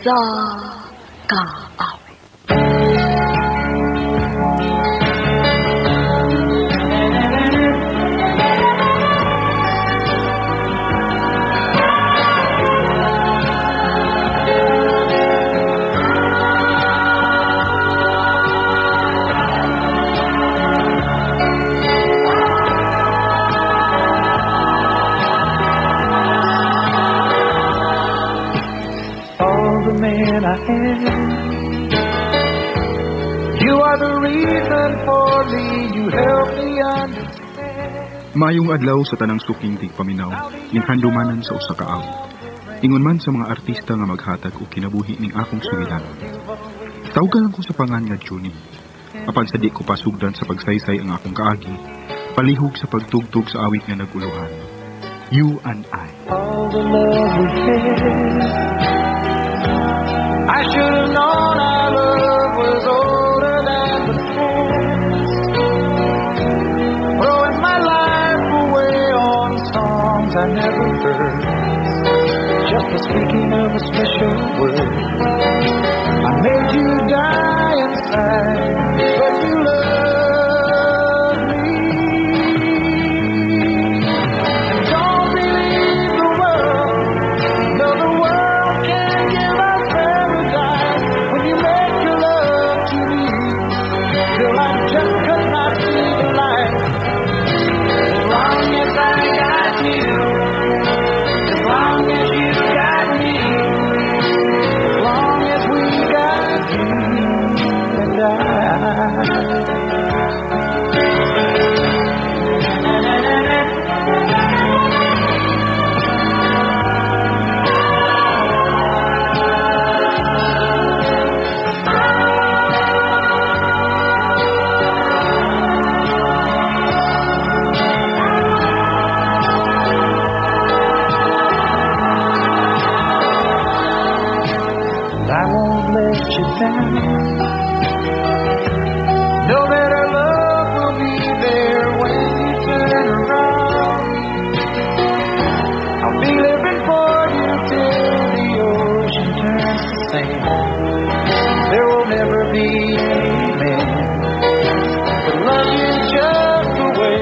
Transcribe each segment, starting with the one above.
Sa Kaawit. All the man I am. You are the reason for me. You help me understand. Maayong adlaw sa tanang suking tigpaminaw, ginhandumanan sa usa ka awit. Ingon man sa mga artista nga maghatag og kinabuhi ning akong sugilanon. Tawgan ko sa pangan nga Junie. Apan sa di ko pasugdan sa pagsaysay ang akong kaagi, palihog sa pagtugtog sa awit nga naguluhan. You and I. All the love we had. I should have known our love was older than the past. Throwing my life away on songs I never heard. Just the speaking of a special word. I made you die inside, but you love me. And don't believe the world. No, the world can't give us paradise when you make your love to me. Till I just could not see the light. As long as I got you, as long as you got me, as long as we got you and I. And I won't let you down. No better love will be there when you turn around. I'll be living for you till the ocean turns to sand. There will never be any man to love you just the way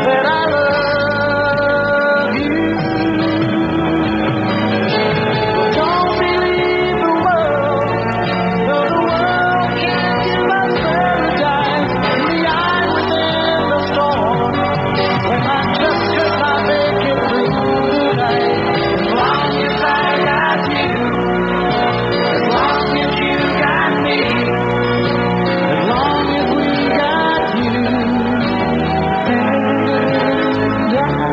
that I love you. Don't believe the world. No, the world can't give us paradise. In the eye within the storm, when I just could not make it through the night. As long as I got you, as long as you got me, as long as we got you and I.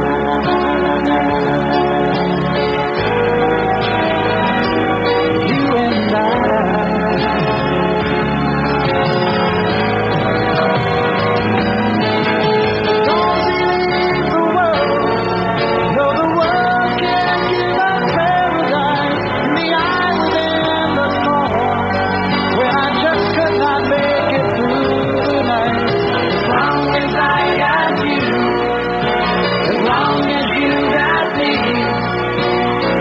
You and I. Don't believe the world. No, the world can't give us paradise. In the eye within the storm, when I just could not make it through the night. As long as I got you, as long as you got me,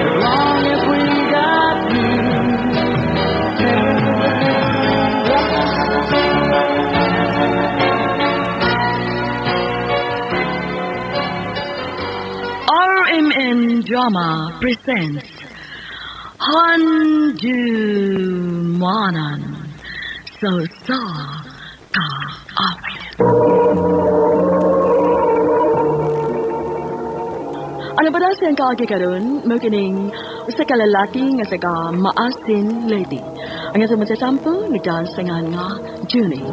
as long as we got you. And RMN Drama presents Handumanan sa Usa Ka Awit. Ano ba daw siyang kaagi karon? Mao kining usa ka lalaki nga taga Maasin, Leyte. Ang atong magtatampo nagdaan sa ngalan nga Junie.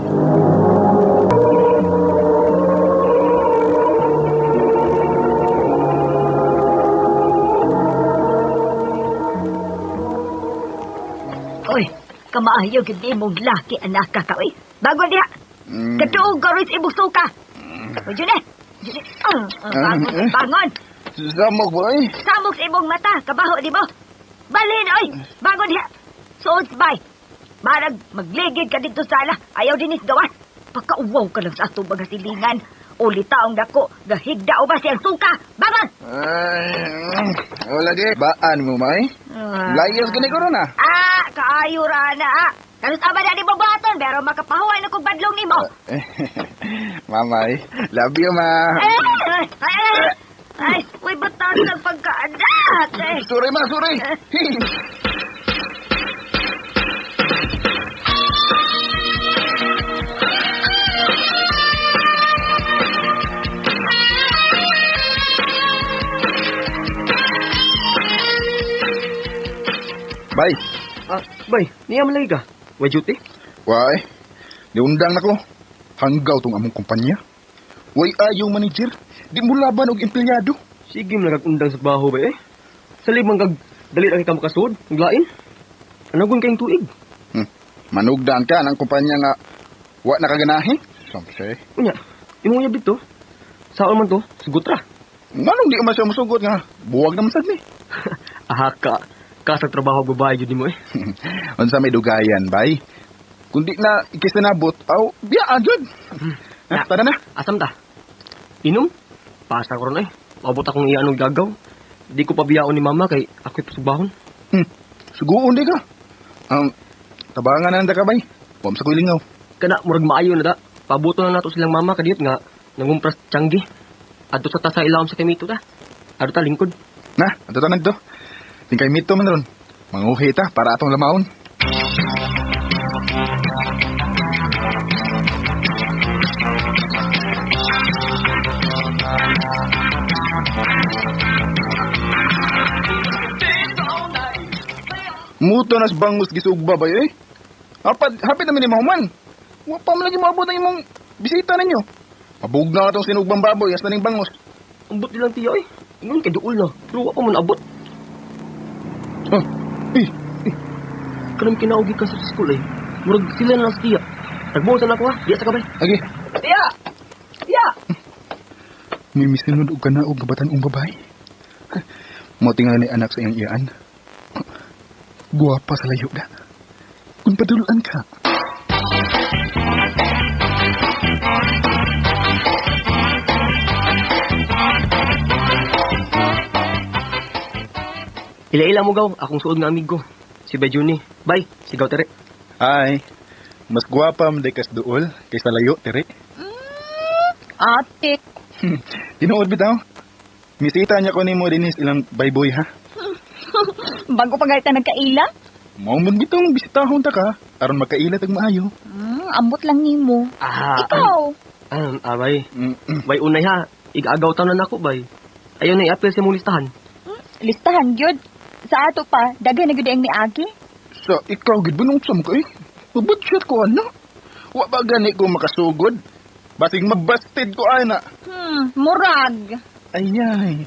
Oy, kamaayo gid imong laki anak ka oy. Bago diha. Katuog ka rin sa imong suka. Oy, June. June. Bangon, bangon. Samok ba eh? Samok sa imong mata, kabaho di mo. Balhin oy, bangon diha. Suod bay. Marag magligid ka dito sala. Ayaw dinis gawas. Pakauwaw ka lang sa atong mga silingan. Uli taong dako, gahigda o ba siyang suka? Bangon! Ay, wala di. Baan mo, may? Layas gani ko ron, ah. Ah, kaayo ra na ah. Kanus aba na ni babaton, pero makapahuway na kong badlong nimo. Mamay, love you, ma. Ay, ay, ay, ay, uy, batas ng pagkaanak. Eh. Sorry, ma, sorry. Bye. Ah, bay, niya man lagi ka. Way duty? Why? Niundang na ko. Hanggaw tong among kumpanya. Way ayaw manager. Di mo laban og empleyado. Sige mo nagagundang sa baho bay eh. Sa limang kag dali ra kay ka makasud, naglain. Anagon kayong tuig. Manugdaan ka ng kumpanya nga wa nakaganahi. Samse. Unya, imong uyab dito. Saon man to, sugot ra. Nganong di man siya musugot nga? Buwag naman sad ni. Aha ka, kasag trabaho og babae jud nimo eh. Unsa may dugayan, bay? Kung di na ikisinabot, aw, biyaan jud. Ah, tara na. Asam ta? Inom? Pasa ko ron eh. Paabot akong iyan og gagaw. Di ko pabiyaon ni mama kay ako'y pasubahon. Suguon di ka. Tabangan na ka, bay. Huwag sa ko'y lingaw. Kana murag maayo na da. Pabuto na nato silang mama kadiyot nga nangumpras tiyanggi. Adto sa ta sa ilawom sa kamito ta. Adto ta lingkod. Na, ato ta nagto. Tingkay mito man ron. Manguhi ta para atong lamaon. Muto nas bangus gisugba ba eh? Hapad, hapit naman ni Mahuman. Wa pa man lagi maabot ang imong bisita ninyo. Mabugnaw atong sinugbang baboy, hasta ning bangus. Ambot nilang tiya eh. Ingon kay duol na. Pero wa pa man abot. Oh, eh, Kanang kinaogi ka sa school eh. Murag sila na lang sa tiya. Tagbuon sa nako ha. Diya sa kabay. agi. Tiya! Tiya! May misunod og kana og kabatan-ong babae. Mo tingali ni anak sa iyang iyaan. Guwapa sa layo da. Kung padulaan ka. Ila-ila mo gaw. Akong suod nga amigo. Si Bay Juni. Bay, sigaw tere. Ay, mas guwapa man kas duol kaysa layo tere. Ate, Tinuod bitaw. Misita niya ko nimo dinhi sa ilang bayboy ha. Bago pa gayta nagkaila? Mao man bitong bisitahon ta ka aron magkaila tag maayo. Ambot lang nimo. Ah, Ikaw, Bay. Mm-mm. Bay unay ha. Igagaw taon na nako bay. Ayaw na i-apply sa imong listahan. Listahan gyud. Sa ato pa, daghan na gyud ang miagi. Sa ikaw gid ba nung sa mo kay? Mabudget ko ana. Wa ba gani ko makasugod? Basig mabasted ko ana. Murag. Ayay.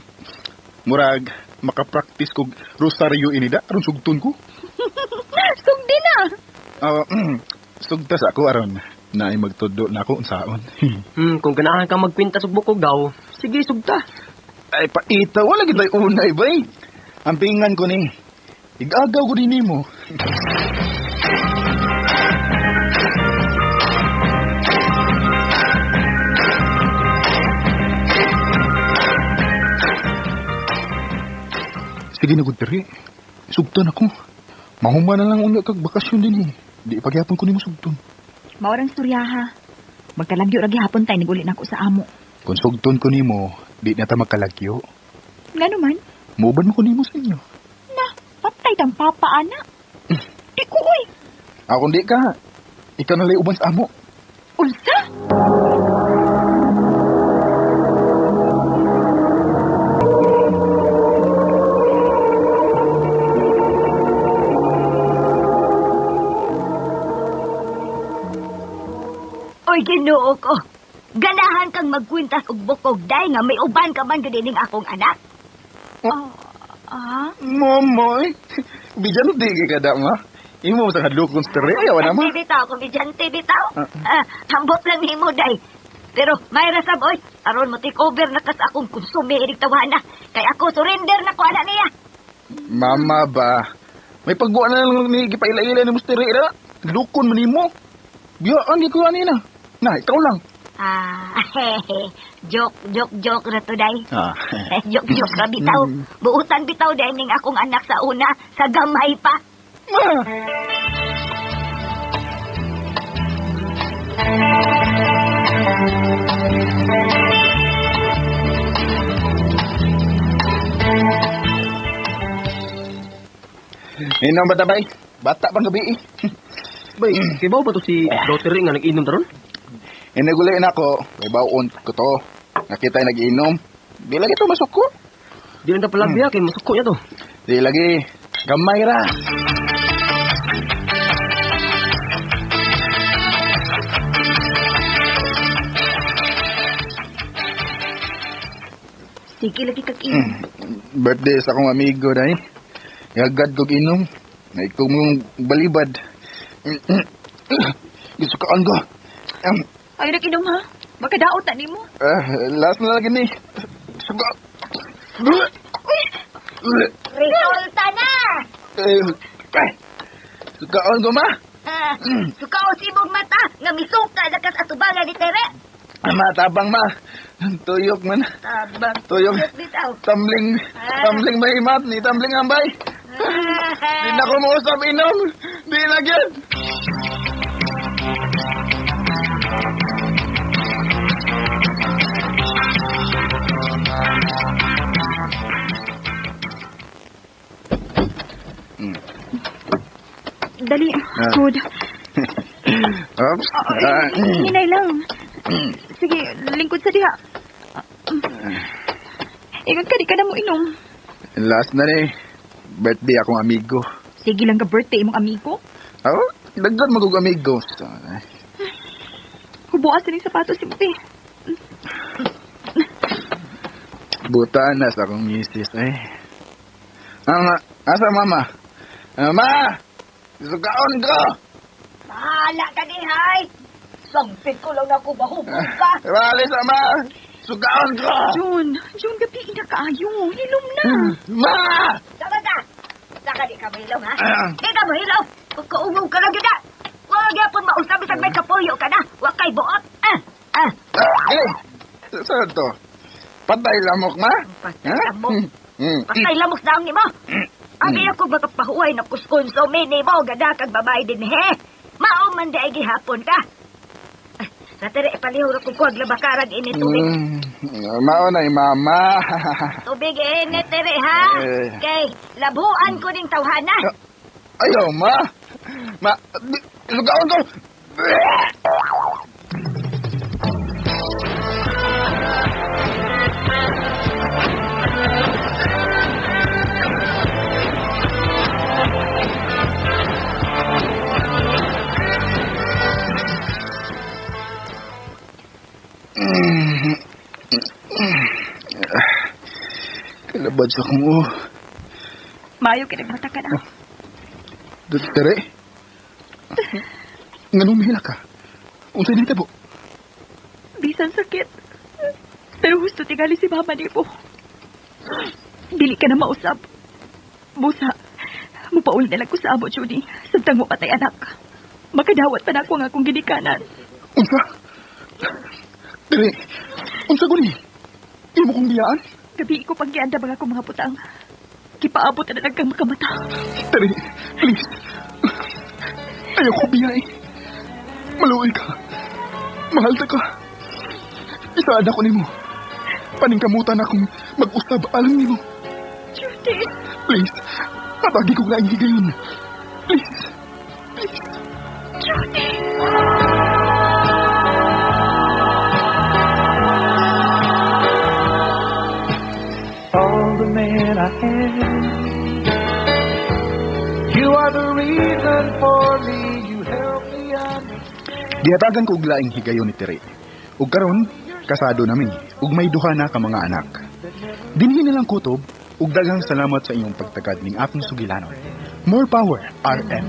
Murag, makapraktis kog rosaryo inida aron sugton ko. Sugdi na. Ah, sugtas ako aron naay magtudo na ako unsaon. Kung ganahan ka magkwintas og bukog gaw, sige sugta. Ay paita wala gid tay unay bay. Ang pingan ko ni. Igagaw ko din nimo. Sige na gud diri. Sugton ako. Mahuma na lang unya kag bakasyon din eh. Di pagyapon ko nimo sugton. Maurang storya ha. Magkalagyo ra gihapon tay niguli nako sa amo. Kung sugton ko nimo, di na ta magkalagyo. Ngano man? Muuban mo ko nimo sa inyo. Na, patay tang papa ana. Di ko oy. Ako di ka. Ikaw na lang uban sa amo. Unsa? Oy, Ginoo ko. Ganahan kang magkwintas og bukog day nga may uban ka man gud ining akong anak. Ah, Momoy. Bijan di ka da ma. Imo sa hadlok kung stere ayaw na ma. Komedyante bitaw, komedyante bitaw. Ah, hambot lang nimo day. Pero may rasab oy, aron mo take over na kas akong konsume inig tawana. Kay ako surrender na ko ana niya. Mama ba. May pagbuan na lang ni gipaila-ila ni mo stere ra. Lukon man nimo. Biyaan di ko ani na. Na ikaw lang. Ah. Joke, joke, joke ra to day. Ah. Joke, joke ra bitaw. Buutan bitaw day ning akong anak sa una, sa gamay pa. Ma! Inom ba tabay? Bata pang gabi eh. Bay, kibaw ba to si Rotary nga nag-inom taron? Inagulay na ako, may baon ko to. Nakita yung nag-inom. Di lagi to masuko. Di lang ta pala biya kay masuko niya to. Di lagi, gamay ra. Sige lagi kag inom. Birthday sa akong amigo dahil. Yagad kog inom. Naikog mong balibad. Gisukaan ko. Ay nag-inom ha. Makadaot na nimo. Last na lagi ni. Suka. Resulta na! Eh, Sukaan ko ma. Ah, sukaw si imong mata nga misuka na kas atubangan ni Tere. Ma, tabang ma. Tuyok man. Tabang. Tuyok. Bitaw. Tumbling, tumbling may mat ni tumbling ambay. Di na ko mausap inom. Di na gyud. Dali, Ah. good. Oops. Ah, Hinay lang. Sige, lingkod sa diha. Ingat ka, di ka na mo inom. Last na ni. Birthday akong amigo. Sige lang ka birthday imong amigo. Oh, daghan magug amigo. So, Hubuas na yung sapatos si Muti. buta na sa akong misis eh. Ang asa mama? Ah, ma! Sukaon ko! Bahala ka di, hay! Sangpit ko lang ako bahubog ka. Bale sa ma! Sukaon ko! June, June, gabi ina kaayo. Hilom na. Ma! Sama ka! Saka di ka mahilom, ha? Ah. Di ka mahilom! Pagkaungaw ka lang yun, ha? Wag yapon mausap bisag may kapuyo ka na. Wa kay buot. Ah, ah. Ah, eh! Saan to? Patay lamok, ma? Patay Ha? lamok. Mm. Patay lamok daang nimo. Abi ako makapahuway na kuskonsume nimo gada kag babae din he. Mao man di ay gihapon ka. Ah, Sa tere ipalihor ko kuwag labakarag ini tubig. Mao na mama. Tubig ini tere ha. Eh. Kay labuan ko ning tawhana. Ayaw, ma! Ma, sukaon ko! Kalabad sa akong oh. Mayo kinagmata ka na. Tere? Nganong mihila ka? Unsay nahitabo? Bisan sakit. Pero husto tingali si mama nimo. Dili ka na mausap. Busa, mupauli na lang ko sa amo, Judy. Samtang mo patay anak. Makadawat pa na ako ang akong ginikanan. Unsa? Tere, unsa guni? Imo kong biyaan? Gabi ko pang giandam ang akong mga butang. Kipaabot na lang kang makamata. Tere, please. Ayaw ko biyay. Maluoy ka. Mahal ta ka. Isaad ako nimo. Paningkamutan akong mag-usab alang nimo. Judy! Please, patagi kong laing higayon. Please. Please. Judy! All the man I am. You are the reason for me. You help me understand. Gihatagan ko og laing higayon ni Tere. Ug karon, kasado nami ug may duha na ka mga anak. Dinhi na lang kutob ug daghang salamat sa inyong pagtagad ning akong sugilanon. More power, RMN.